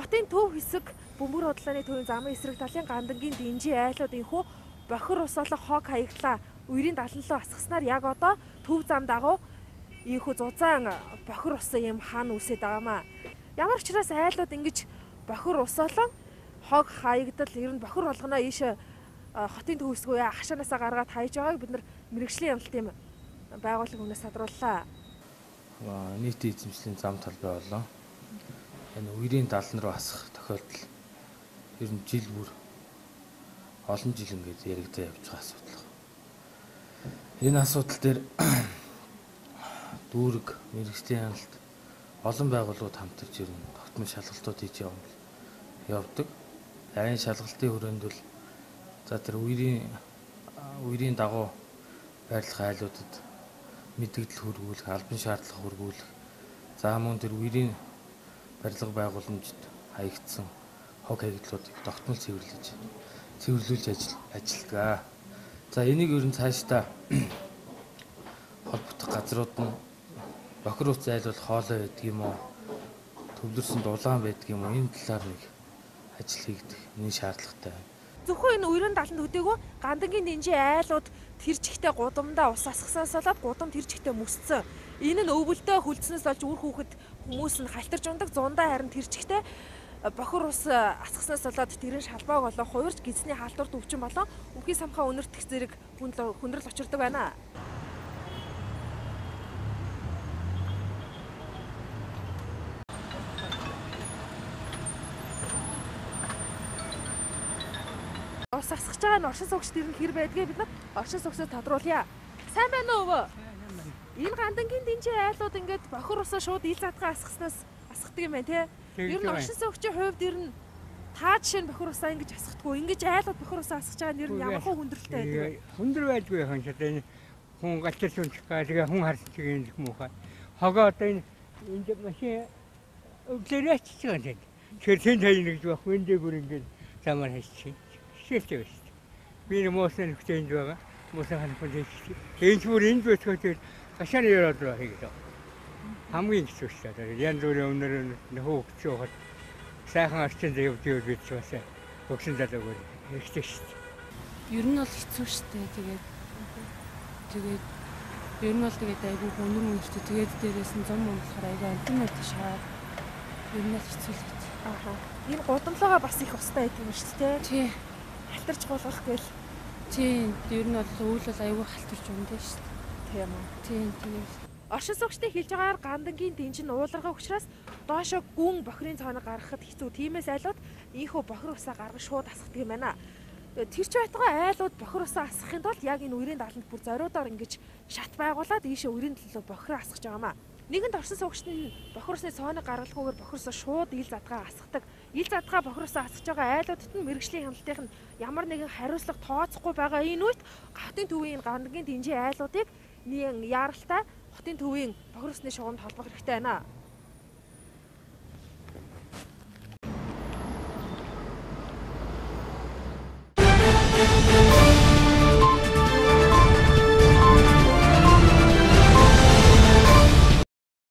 Хотын төв хэсэг Бөмбөр худлааны төвийн замын эсрэг талын Гандангийн дэнжин айлууд энхүү бохир ус болон хог хаягдлаа үерийн далан руу асгаснаар яг одоо төв зам дагуу энхүү зузаан бохир усан юм хан үсээд байгаамаа. Ямар учраас айлууд ингэж бохир ус болон хог хаягдал ер нь бохир болгоно ийшээ хотын төв хэсгөө хашаанаасаа гаргаад хайж байгааг бид нар мэрэгжлийн хяналтын байгууллага хүнээс садрууллаа. Нийтийн эзэмшлийн зам талбай болон энэ үерийн далан руу асах тохиолдол ер нь жил бүр олон жил ингээд яригдаа явж байгаа асуудал. Энэ асуудал дээр дүүрэг, мэрэгжлийн хяналт олон байгууллагууд хамтарч ер нь тогтмол шалгалтууд хийж явдаг. Энэ шалгалтын хүрээнд бол за тэр үерийн дагуу байрлах айлуудад мэдэгдэл хүргүүлэх, албан шаардлага хүргүүлэх, за мөн тэр үерийн барилга байгууламжид хаягдсан хог хаягдлуудыг тогтмол цэвэрлүүлж ажилладаг. За энийг ер нь цаашдаа холбогдох газрууд нь бохир ус айл бол хоолой байдаг юм уу, төвлөрсөн дулаан байдаг юм уу, энэ талаар нэг ажил хийгдэх нэг шаардлагатай байна. Зөвхөн энэ үерийн даланд төдийгүй Гандангийн дэнжин айлууд тэр чигтээ гудамдаа ус асгасаас болоод гудам тэр чигтээ мөсцсөн. Энэ нь өвөлдөө хөлдснөөс болж үр хүүхэд хүмүүс нь халтарч ундаг, зундаа харин тэр чигтээ бохир ус асгаснаас болоод тэрэн шалбааг болон хувирч гидсний халдвар төвчин болон өмхий самхаа өнөртөх зэрэг хүндрэл учирдаг байна. Ус асгаж байгаа нь оршин суугч тэр нь хэр байдгийг бид нар оршин суугчдад тодруулъя. Сайн байна уу өвөө? Энэ Гандангийн дэнжин айлууд ингээд бохир усаа шууд ил задгаа асгаснаас асгадаг юм байна те. Ер нь оршин суугчийн хувьд ер нь та жишээ нь бохир усаа ингэж асгахдаггүй. Ингэж айлууд бохир усаа асгаж байгаа нь ер нь ямар хөө хүндрэлтэй байдаг вэ? Хүндрэл байдгүй юм чи одоо энэ хүн галчирч унчих га тэгээ хүн харсан чиг юм муухай. Хогоо одоо энэ машин өглөөрэй ачиж байгаа юм. Тэгэхээр тэн тань гэж байхгүй энэ дээр бүр ингэж замаар хайчих. Хичээлтэй байна шүү дээ. Би нэг муусан нөхдөй энд байгаа. Муусан ханах хүн энэ ч бүр энд бөтгөө гашааны ёроод руу хийгээд. Хамгийн хэцүү шүү дээ. Янз бүрийн өмнөр нөхөө өгч явахад сайхан орчинд явж ивэл бид ч бас өгсөн залуугаар хэрэгтэй шүү дээ. Ер нь бол хэцүү шүү дээ. Тэгээд ер нь бол тэгээд айгүй өндөр үнэртэй. Тэгээд дээрээс нь зам болохоор айгүй амтан мөрт шаар. Ер нь бол хэцүү л хэцүү. Ааха. Энэ гудамлаагаа бас их устай байдаг юм шүү дээ. Тий. Халтарч гулгах гээл. Тийм, ер нь бол өвөл бол аюул халтарч ундаг шүү дээ. Тийм үү. Тийм, тийм. Оршин суугчдын хэлж байгаагаар Гандангийн дэнжин ууларгаа учраас доошо гүн бохирын цооног гаргахад хэцүү. Тиймээс айлууд ийхүү бохир усаа гаргаж шууд асгадаг юм байна. Тэр ч байтугай айлууд бохир усаа асгахын тулд яг энэ үерийн даланд бүр зориудаар ингэж шат байгуулад ийшээ үерийн төлөө бохироо асгаж байгаамаа. Нэгэнт оршин суугчд нь бохир усны цооног гаргалгүйгээр бохир усаа шууд ил задгаа асгадаг. Ил задгаа бохир усаа асгаж байгаа айлуудад нь мэрэгжлийн хяналтынх нь ямар нэгэн хариуцлага тооцохгүй байгаа энэ үед хотын төвийн Гандангийн дэнжин айлуудыг нэгэн яаралтай хотын төвийн бохир усны шугамд холбох хэрэгтэй байна.